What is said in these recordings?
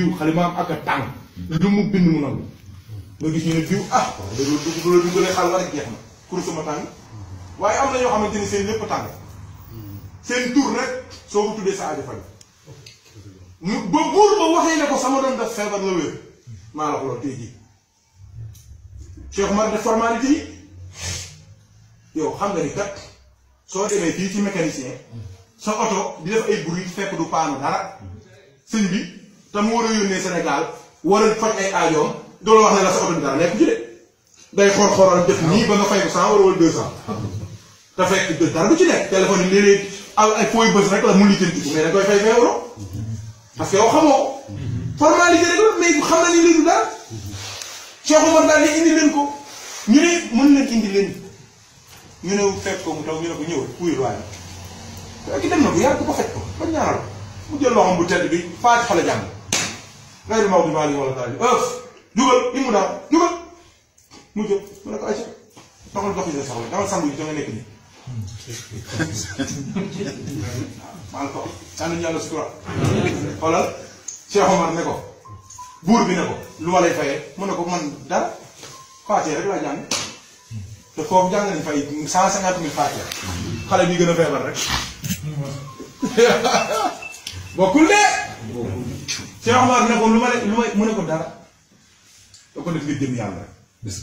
diw xalimaam ak a tàng lu mu bind mu nangu nga gis ñu ne diw ah da la dugalee xal rek jeex na kur sama tàng waaye am na ñoo xamante ni seen lépp tàng seen tur rek soo ko tuddee sa aajo faj ba buur ba waxee ne ko sama doon def feebar la wér maa la ko loolu tey jii Cheikh Omar def formalité yi yow xam nga ni kat soo demee fii ci mécanicien sa oto di def ay bruit fekk du paanu dara sëñ bi te mu war a yónnee Sénégal war a faj ay aajoom doo la wax ne la sa oto bi dara nekk ci de day xor-xoral def nii ba nga fay ko 100 wala 200 te fekk dara du ci nekk téléphone yi léeg-léeg ay fooy bës rek la mu lijjanti ko mais da koy fay 20 euros parce que yow xamoo formalité rek la mais xam na ni lii du dara Cheikh Omar daal ne indi leen ko ñu ne mën leen indi leen ñu ne fekk ko mu taw ñu ne ko ñëwal puyul waaye ki dem na bu yàgg ko fekk ko ba ñaanal mu jël loxoom bu tedd bi faati fa la jàng ngay maw di maali wala taal jugal li mu daal jugal mu jóg mu ne ko ayca doxal dox yi sa soxla dama sangu yi da nga nekk nii maa ngi ko sànni yàlla sutura xoolal Cheikh Omar ne ko buur bi ne ko lu ma lay fayee mu ne ko man dara faatee rek laa jàng te foofu jàng nañ fay 150 000 faatee xale bi gën a feebar rek bokkul de Cheikh Omar ne ko lu may mu ne ko dara da ko def ngir jëm yàlla rek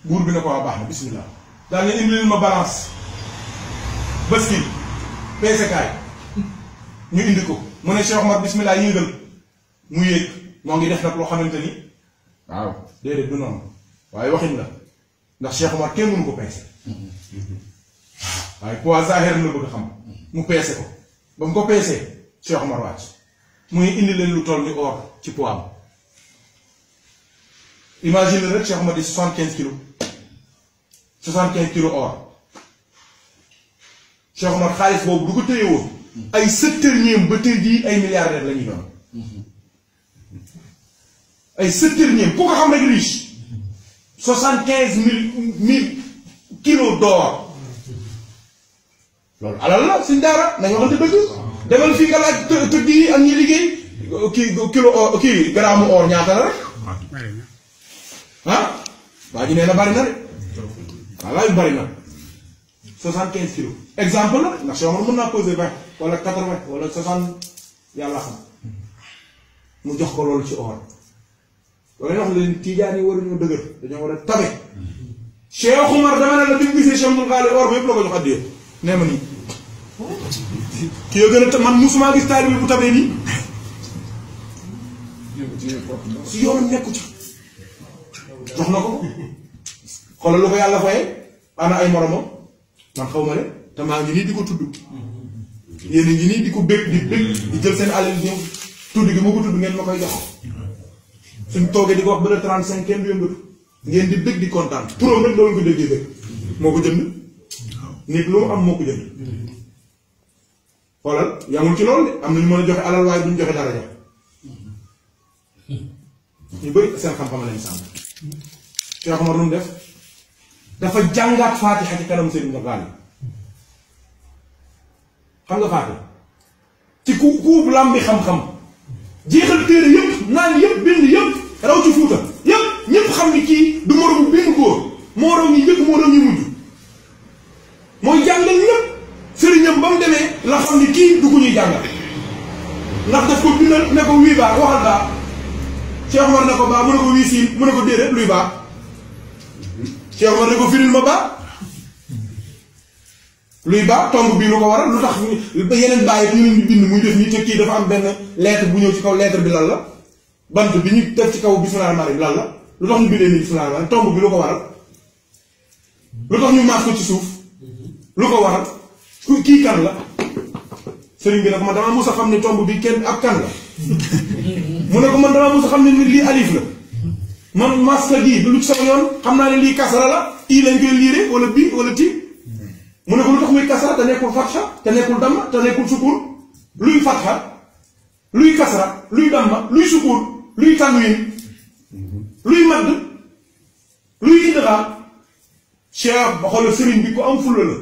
buur bi ne ko waa baax na bismillah daal ne indil ma balance baskil peesekaay ñu indi ko mu ne Cheikh Omar bismillah yëngal mu yéeg moo ngi def nag loo xamante ni waaw déedéet du noonu waaye waxin la ndax Cheikh Omar kenn mënu ko peese waaye poids zahir la bëgg xam mu peese ko ba mu ko peesee Cheikh Omar wàcc muy indi leen lu toll ni or ci poids am imagine rek Cheikh Omar di 75 kilos 75 kilos or Cheikh Omar xaalis boobu du ko téye woon ay septenième ba tey jii ay milliardaires la ñuy doon ay septenième ku ko xam rek riche 75 000 kilos d'or loolu alal la suñ daara nañu waxante dëgg demal fii nga laaj tëgg yi ak ñi liggéey kilo or kii gramme or ñaata la rek ah waa ji nee na bari na de waaw yu bari na 75 kilos exemple la ndax Cheikh Omar mën naa peser 20 wala 80 wala 60 yàlla xam mu jox ko loolu ci or loolu wax leen tijaan yi waruñoo dëgër dañoo war a tabe Cheikh Omar dama ne la bi mu gisee Cheikh Moul Ghali or ba yëpp la ko jox addiya nee ma nii kii yoo gën a man musuma gis taalibe bu tabee nii si yoonam nekku ci jox na ko xoolal lu ko yàlla fayee ana ay moromam man xaw ma ne te maa ngi nii di ko tudd yéen a ngi nii di ko bëgg di jël seen alal ñëw tudd gi moo ko tudd ngeen ma koy jox suñ toogee di ko wax ba le 35 kenn du yëngatu ngeen di bëgg di kontaan turam rek loolu ko déggee bëgg moo ko jënd nit lu mu am moo ko jënd xoolal yamul ci loolu de am nañu mën a joxe alal waaye duñ joxe daraja ñu bëri seen xam-xam lañ sàmm Cheikh Omar lu mu def dafa jàngaat Faatiha ci kanam Serigne Ghali xam nga Faatiha ci ku làmbi xam-xam jeexal téere yëpp naan yëpp bind yëpp raw ci Fuuta yëpp ñëpp xam ni kii du moromu benn góor moo raw ñi njëkk moo raw ñi mujj mooy jàngal ñëpp sëriñam ba mu demee la xam ni kii du ko ñuy jàngal ndax daf ko bindal ne ko wii baa waxal baa Cheikh Omar ne ko baa mu ne ko wii siin mu ne ko déedéet luy baa Cheikh Omar ne ko firil ma baa luy baa tomb bii lu ko waral lu tax yeneen baa yi ñu leen di bind muy def nii te kii dafa am benn lettre bu ñëw ci kaw lettre bi lan la bant bi ñu def ci kaw bismillah rahmaan rahim lan la lu tax ñu bindee nii bismillah rahmaan tomb bi lu ko waral lu tax ñu maas ko ci suuf lu ko waral kii kan la sëriñ bi ne ko man damaa mus a xam ne tomb bi kenn ab kan la mu ne ko man damaa mus a xam ne lii alif la man maska gii du lu ci sama yoon xam naa ne lii kasara la ii lañ koy liire wala bii wala ti mu ne ko lu tax muy kasara te nekkul fatxa te nekkul damma te nekkul sukuur luy fatxa luy kasara luy damma luy sukuur luy tanwin luy madd luy idgaam cheikh ba xoolal sëriñ bi ko am fulla la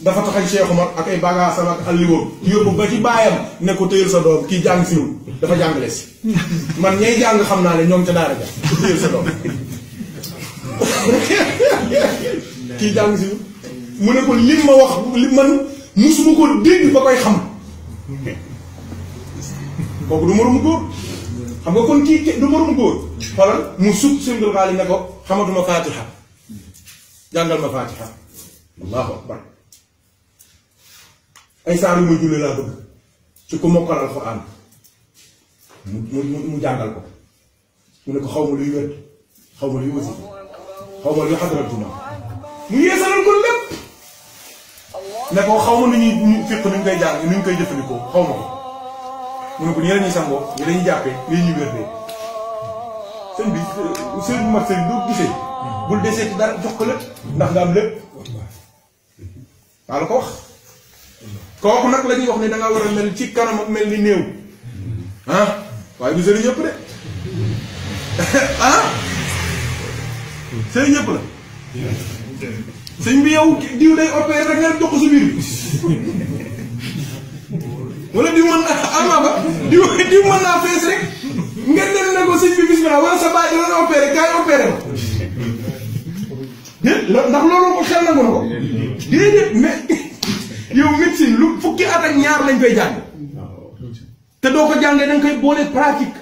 dafa taxañ Cheikh Omar ak ay bagaasam ak alliwoom yóbbu ba ci baayam ne ko téyel sa doom kii jàng siwul dafa jàngale si man ñay jàng xam naa ne ñoom ca daara ja téyel sa doom kii jàng siwul mu ne ko lim ma wax li man musuma ko dégg ba koy xam kooku du moromu góor xam nga kon kii du moromu góor xoolal mu sukk sëndul xaali ne ko xamatuma fatiha jàngal ma fatiha allahu akbar ay saar yu may julli laa bëgg ci ku mokkal alxuraan mu jàngal ko mu ne ko xaw ma luy wet xaw ma luy wasi xaw ma luy xadratuna mu yeesalal ko lépp ne ko xaw ma nu ñuy fiq nu ñu koy jàng nu ñu koy jëfandikoo xaw ma ko mu ne ko nii la ñuy sangoo nii dañuy jàppee lii ñuy wér sëñ bi sëñ bu mat sëñ doo gisee bul desee ci dara jox ko lépp ndax nga am lépp waa la ko wax kooku nag la ñuy wax ne da nga war a mel ci kanam mel ni néew ah waaye du sëriñ ñëpp de ah sëriñ ñëpp la sëñ bi yow diw day opéré rek nga jox ko sa biir bi wala diw mën ama ba diw mën naa fees rek nga dem ne ko sëñ bi bismillah wala sa baay dina opéré kaay opéré ma ndax loolu ko xel nangu na ko déedéet mais yow médecine lu fukki at ak ñaar lañ koy jàng te doo ko jàngee da nga koy boole pratique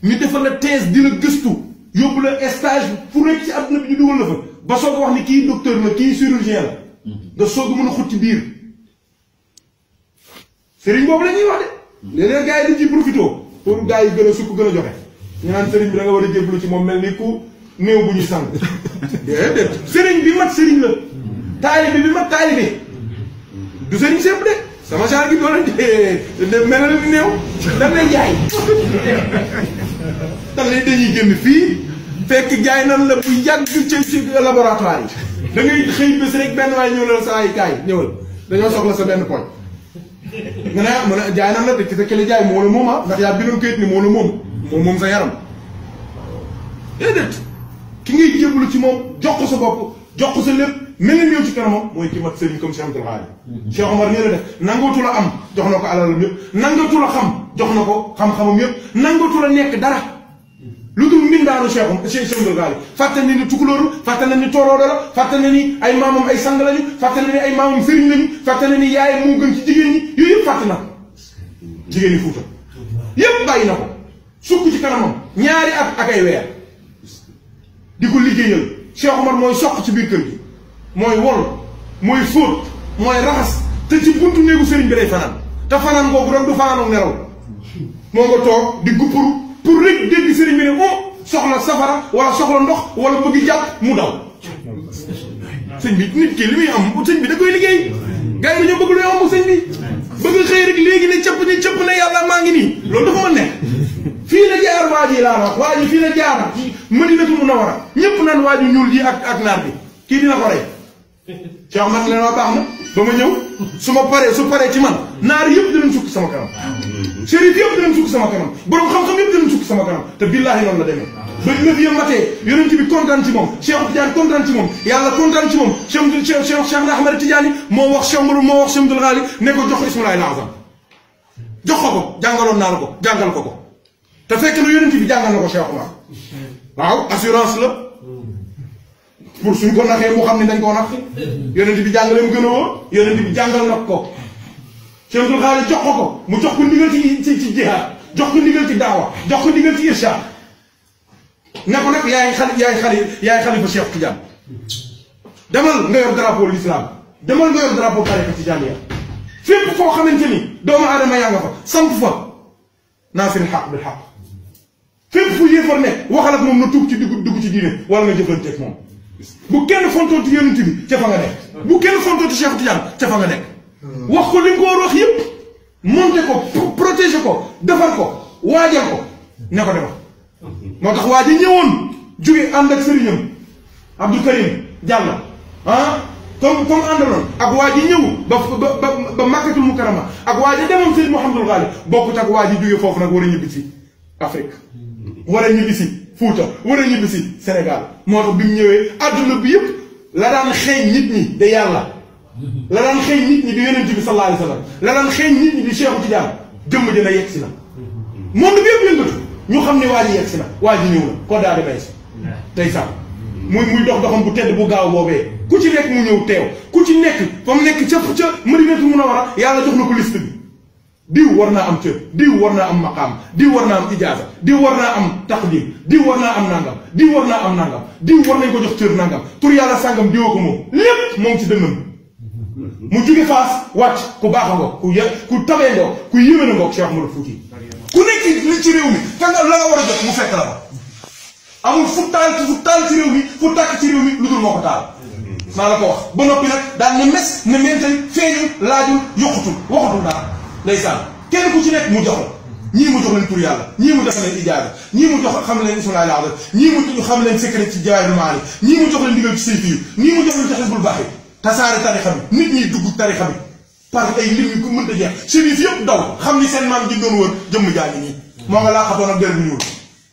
ñu defal la thèse di la gëstu yóbbu la stage fu nekk ci àdduna bi ñu dugal la fa ba soog a wax ni kii docteur la kii chirurgien la nga soog a mën a xut ci biir sëriñ boobu la ñuy wax de léeg-léeg gars yi dañ ciy profité pour gars yi gën a sukk gën a joxe ñu naan sëriñ bi da nga war a jébbalu ci moom mel ni ku néew bu ñu sang déedéet sëriñ bi mat sëriñ la taalibe bi mat taalibe du sëriñ sépp de sama genre gi doon mel na ni néew dañ lay jaay dañuy génn fii fekk jaay nan la bu yàgg ci laboratoire yi da ngay xëy bés rek benn waay ñëw la sa ay kaay ñëwal dañoo soxla sa benn poñ nga ne mën a jaay nan la te sa kële jaay moo la moom ndax yaa bindoon kayit ni moo la moom sa yaram déedéet ki ngay jébbalu ci moom jox ko sa bopp jox ko sa lépp mel na ñëw ci kanamam mooy ki mat sëriñ comme Cheikh Abdoul Khadr Cheikh Omar nii la def nangootu la am jox na ko alalam yëpp nangootu la xam jox na ko xam-xamam yëpp nangootu la nekk dara lu dul mbindaanu Cheikh Abdoul Khadr fàtte na ni tukulóoru fàtte na ni tooroodo la fàtte na ni ay maamam ay sang lañu fàtte na ni ay maamam sëriñ lañu fàtte na ni yaay moo gën ci jigéen ñi yooyu yëpp fàtte na ko jigéen ñi Fuuta yëpp bàyyi na ko sukk ci kanamam ñaari at ak ay weer di ko liggéeyal Cheikh Omar mooy soq ci biir kër gi mooy wol mooy fóot mooy raxas te ci buntu néegu sëriñ bi day fanaan te fanaan boobu rek du fanaanu nelaw moo nga toog di guppuru pour rek dégg sëriñ bi ne oh soxla safara wala soxla ndox wala bëgg jàpp mu daw sëñ bi nit ki li muy am sëñ bi da koy liggéey gars yi dañoo bëgg lu yomb sëñ bi bëgg xëy rek léegi ne cëpp ne yàlla maa ngi nii loolu dafa mën nekk fii la jaar waa ji laa wax waa ji fii la jaar ci Madinatul Munawwara ñëpp naan waa ji ñuul ji ak naar bi kii dina ko rey Cheikh man leen waa baax na ba ma ñëw su paree ci man naar yëpp dinañ sukk sama kanam chérif yëpp dinañ sukk sama kanam borom xam-xam yëpp dinañ sukk sama kanam te billaahi noonu la demee ba lëf ya matee yonent bi kontaan ci moom Cheikh Tidiane kontaan ci moom yàlla kontaan ci moom Cheikh Ahmed Tidiane moo wax Cheikh Abdoul Khadr ne ko jox ko ismullaahil azam jox ko jàngaloon naa la ko jàngal ko te fekk na yonent bi jàngal na ko Cheikh Omar waaw assurance la pour suñ ko naxee mu xam ne dañ koo nax yonent bi jàngale mu gën a wóor yonent bi jàngal na ko Cheikh Abdoul Khadr jox ko mu jox ko ndigal ci jihaad jox ko ndigal ci daawa jox ko ndigal ci irshad ne ko nag yaay xalifa Cheikh Tidiane demal nga yor drapeau l'islam demal nga yor drapeau tariqa tijaaniya fépp foo xamante ni doomu aadama yaa nga fa samp fa naasiril xaq bil xaq fépp fu yéefar ne waxal ak moom na tuub ci dugg ci diine wala nga jëflanteeg moom bu kenn fontooti yonent bi ca fa nga nekk bu kenn fontooti Cheikh Tidiane ca fa nga nekk wax ko li nga ko war wax yépp monté ko protéger ko defar ko waajal ko ne ko defar moo tax waa ji ñëwoon jóge ànd ak sëriñam Abdou Karim Diallo comme àndaloon ak waa ji ñëw ba Makkatul Mukarrama ak waa ji demoon Seydi Mouhamadul Ghali bokkut ak waa ji jóge foofu nag war a ñibbi si Afrique war a ñibbi si Fuuta war a ñibbi si Sénégal moo tax bi mu ñëwee adduna bi yëpp la daan xeeñ nit ñi de yàlla la daan xëy nit ñi di Yonent bi sallallahu alayhi wa sallam la daan xëy nit ñi di Cheikhu Tidiane jëmm dina yegg si na monde bi yëpp yëngatu ñu xam ne waa ji yegg si na waa ji ñëw na ko daal di may si tey sax muy dox doxam bu tedd bu gaaw boobee ku ci nekk mu ñëw teew ku ci nekk fa mu nekk ca Madinatul Munawwara yàlla jox na ko liste bi diw war naa am cër diw war naa am maqaam diw war naa am ijaaza diw war naa am taqdim diw war naa am nangam diw war naa am nangam diw war nañ ko jox cër nangam tur yàlla sàngam diwoo ko moom lépp moom ci dënnam mu jóge Faas wàcc ku baax a ngoog ku tabee ngoog ku yéwén a ngoog Cheikh Oumar Fouti ku nekk li ci réew mi ka nga la nga war a jot mu fekk la fa amul fu taal ci réew mi fu tàkk ci réew mi lu dul moo ko taal maa la ko wax ba noppi nag daal ne mes ne mentay feeñul laajul yokkutul waxatul daal ndeysaan kenn ku ci nekk mu jox la ñii mu jox leen tur yàlla ñii mu jox leen ijaaza ñii mu jox xam leen ismulaay laada ñii mu xam leen secret ci jawaahirul maani ñii mu jox leen ndigal ci sayfiyu ñii mu jox leen ci xisbul baaxi tasaare tarixa bi nit ñi dugg tarixa bi par ay lim yu ko mënta jeex chérif yëpp daw xam ni seen maam ji doon wër jëmm jaa ngi nii moo nga laa xatoon ak der bu ñuul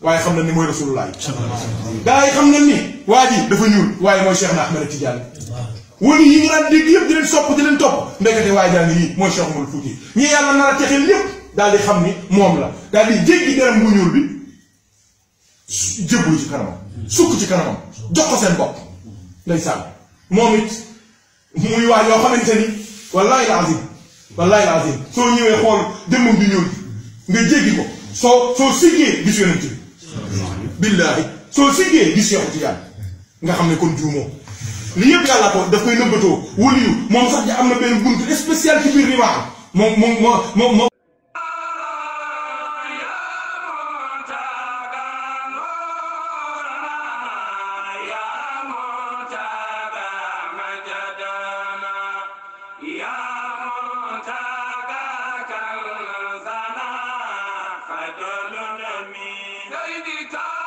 waaye xam nañ ni mooy rasulullah gaa yi xam nañ ni waa ji dafa ñuul waaye mooy Cheikh na Ahmed Tidiane wëli yi ñu daan dégg yëpp di leen sopp di leen topp ndekete waaye jaa ngi nii mooy Cheikh Oumar Fouti ñi yàlla nar a texeel lépp daal di xam ni moom la daal di jéggi deram bu ñuul bi jébbalu ci kanamam sukk ci kanamam jox ko seen bopp ndeysaan moom it muy waa yoo xamante ni wallahi al azim soo ñëwee xool jëmmam bi ñuul nga jéggi ko soo siggee gis Yonent bi billaahi soo siggee gis Cheikh Tidiane nga xam ne kon juumoo li yëpp yàlla ko daf koy nëbbatoo waliyu moom sax ja am na benn buntu spécial ci biir riwaa moom Sayyidika